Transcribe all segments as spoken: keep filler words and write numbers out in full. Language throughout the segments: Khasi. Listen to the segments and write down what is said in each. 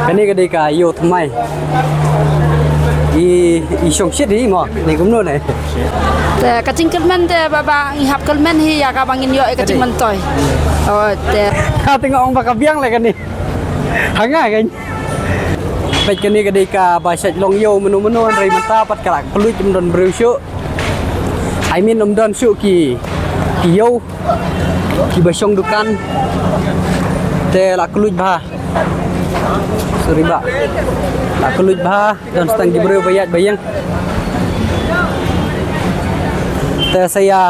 Kane ka dei ka ïew thymmai. I i shong shit hi mo, ne kumno ne. Te ka jingkyrmen te ba ba ngi hap kyrmen hi ïa kaba ngin ïoh ïa ka jingmyntoi. Oh te. Ka teng ong ba ka biang le kane. Hanga kan. Peit kane ka dei kaba shait long ïew mano mano, hynrei mynta pat ka la kluit, ym don briew shuh. I mean, ym don shuh ki ki ïew kiba shong dukan. Te la kluit bha. Sorry ba. La kluit bha, don tang ki briew ba ïaid ba ïeng. Te sa ïa,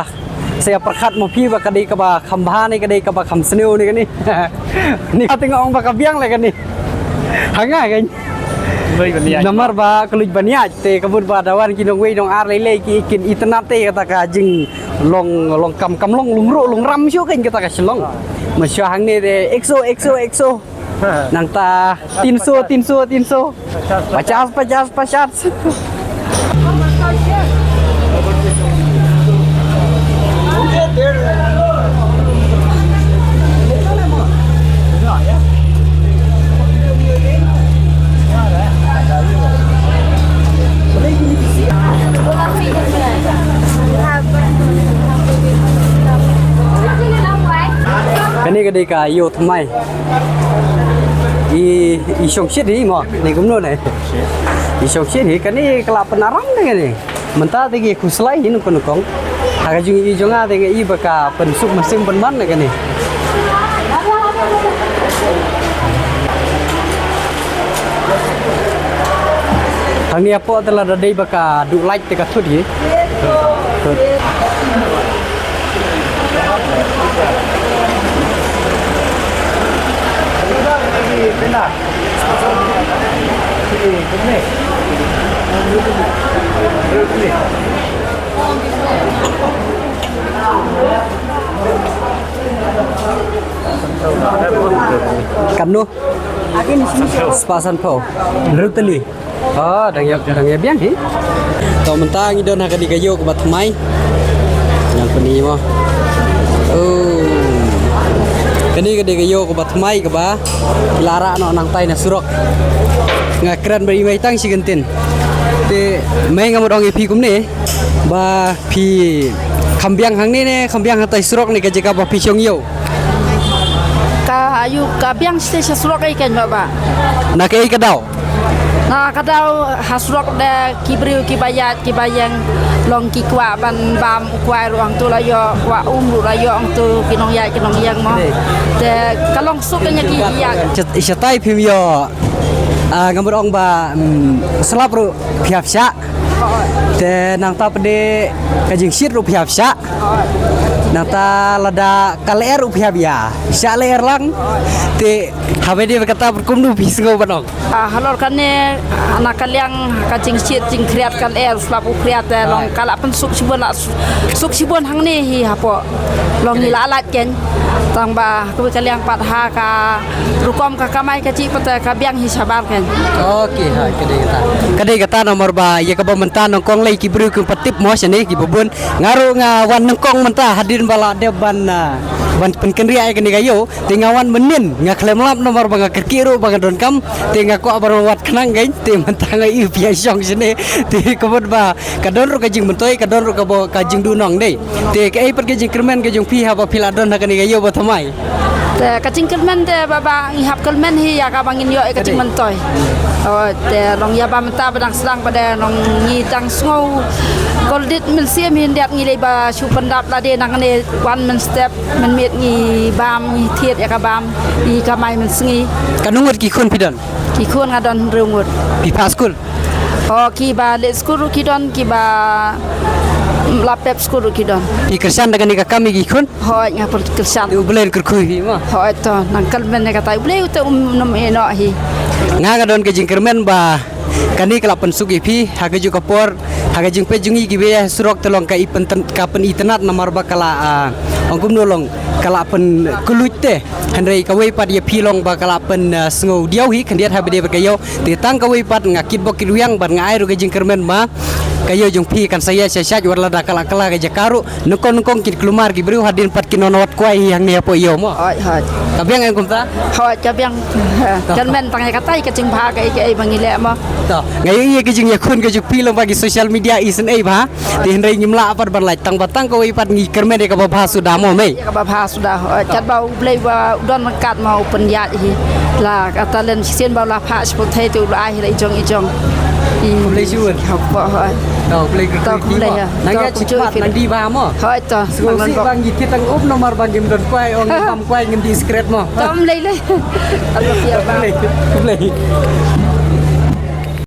sa ïa pyrkhat mo phi ba ka dei kaba kham bha ne ka dei kaba kham sniew ne kane. Ni ka teng ong ba ka biang le kane. Hanga kan. Namar ba ka luid ban ïaid te ka mut ba da wan ki nongwei nongar lei lei ki kin itynnad te kata ka jinglong, long kam kam long lung ruh lung ram shuh kan kata ka shlong. Mynshwa hangne te ekso ekso ekso. Nangta tinso tinso tinso. Pachas pachas pachas. Kane ka dei ka ïew thymmai. I i shong shit hi mo, ne kumno ne. I shong shit hi, kane ka la pynaram ne kane. Mynta te ki khuslai hi nyngkong nyngkong. Ha ka jong i jong nga te nga i ba ka pynsuk mynsiem pynban ne kane. Hangne hapoh te lada dei ba ka duh light te ka thut hi. Thut. Kamno? Spah sanphew. Hynriew tylli. Ah, dang ïa, dang ïa biang hi. To mynta ngi don ha kane ka ïew kaba thymmai. Ngan pyni mo. Oh. Kane ka dei ka ïew kaba thymmai kaba la rah noh nangtai na surok. Nga kren bad i mei tang shi kyntien. Te mei nga mut ong ïa phi kumne ba phi kham biang hangne ne kham biang hangtai surok ne ka jaka ba phi shong ïew. Ka ayu ka biang shisha surok ei kan ba ba. Na kaei ka daw? Na ka daw ha surok da ki briew kiba ïaid kiba ïeng, long ki kwah ban bam u kwai ruh hangto la ïoh, kwah um ruh la ïoh hangto, ki nongïaid ki nongïeng mo. Te ka long suk ïa ki ïaid. Shat-, shatai phim ïoh. Ah, nga mut ong ba, mm, slap ruh phi hap shah. Te nangta pat de ka jingshit ruh phi hap shah. Nangta lada ka lyer ruh phi hap ïa shah lyer lang. Te haba dei ba kata kumno phi sngew ban ong? Ah, halor kane, ah, na ka liang ka jingshit jingkhriat ka lyer, slap u khriat, eh, long ka la pynsuk shibun, la su-, suk shibun hangne hi hapoh. Long hi la lait ken. Tang ba kawei ka liang pat ha ka rukom ka kamai ka jingpynta ka biang hi shabar ken. Okay, ha, ka dei kata. Ka dei kata namar ba ïa kaba mynta nyngkong lei ki briew kim pat tip mo shane kiba bun. Nga ruh nga wan nyngkong mynta hadien ba la dep ban, ah, ban pynkynriah ïa kane ka ïew. Te nga wan mynnin, nga khlem lap namar ba nga kyrkieh ruh ba nga donkam. Te nga kwah ban wat khnang kein, te mynta nga ïohi phi ïa shong shane. Te ka mut ba ka don ruh ka jingmyntoi, ka don ruh ka bo-, ka jingduhnong dei. Te kaei pat ka jingkyrmen ka jong phi haba phi la don ha kane ka ïew ba thymmai? Te ka jingkyrmen te ba ba ngi hap kyrmen hi ïa kaba ngin ïoh ïa ka jingmyntoi. Oh, te long ïa ba mynta ba dang sdang ba de nong ngi dang sngew kordit mynsiem, hyndiat ngi lei ba shu pyndap lade nangne, wan mynstep mynmiet ngi bam, ngi thied ïa ka bam, ngi kamai mynsngi. Katno ngut ki khun phi don? Ki khun nga don hynriew ngut. Phi phah skul? Oh, kiba leh skul ruh ki don, kiba la pep skul ruh ki don. Phi kyrshan da kane ka kam ïa ki khun? Hooid, nga pyrkhat. Te U Blei un kyrkhu ïa phi mo. Hooid to, nang kyrmen ïa kata, U Blei u te um nym ïeh noh hi. Nga nga don ka jingkyrmen ba kane ka la pynsuk ïa phi ha kajuh ka por, ha ka jingpeit jong ngi kiba ïa surok te long ka i pynten-, ka pynitynnad namar ba ka la, ah, ong kumno long, ka la pynkluid te. Hynrei kawei pat ïa phi long ba ka la pyn, ah, sngew diaw hi khyndiat haba dei bad ka ïew. Te tang kawei pat nga kitbok kitwiang bad nga ai ruh ka jingkyrmen ba ka ïew jong phi kan sa ïaid sha shait wat lada ka la kylla ka jaka ruh. Nyngkong nyngkong kin kulmar ki briew hadien pat kin wan wad kwai hi hangne hapoh ïew mo. Hooid, hooid. Ka biang em kumta? Hooid, ka biang. Kyrmen tang ïa kata ïa ka jingbha kaei kaei ba ngi leh mo. To, nga ïohi ïa ka jingïakhun ka jong phi lyngba ki social media isynei bha. Te hynrei ngim lah pat ban lait tang ba tang kawei pat ngi kyrmen ïa kaba bha suda mo mei. Ïa kaba bha suda, hooid. Katba U Blei ba u don ryngkat mo u pynïaid hi. La ka talent shisien ba u la phah shapoh thei te u la ai hi la i jong i jong. Khublei shibun. Hapoh, hooid. To, khublei kyrkhu. To, khublei mo. Nang ïa chikmat nang dih bha mo. Hooid to. Sngewsih ba ngi thied tang up namar ba ngim don kwai, ong ngim bam kwai ngin dih secret mo. To, ym lei lei. Khublei. Khublei.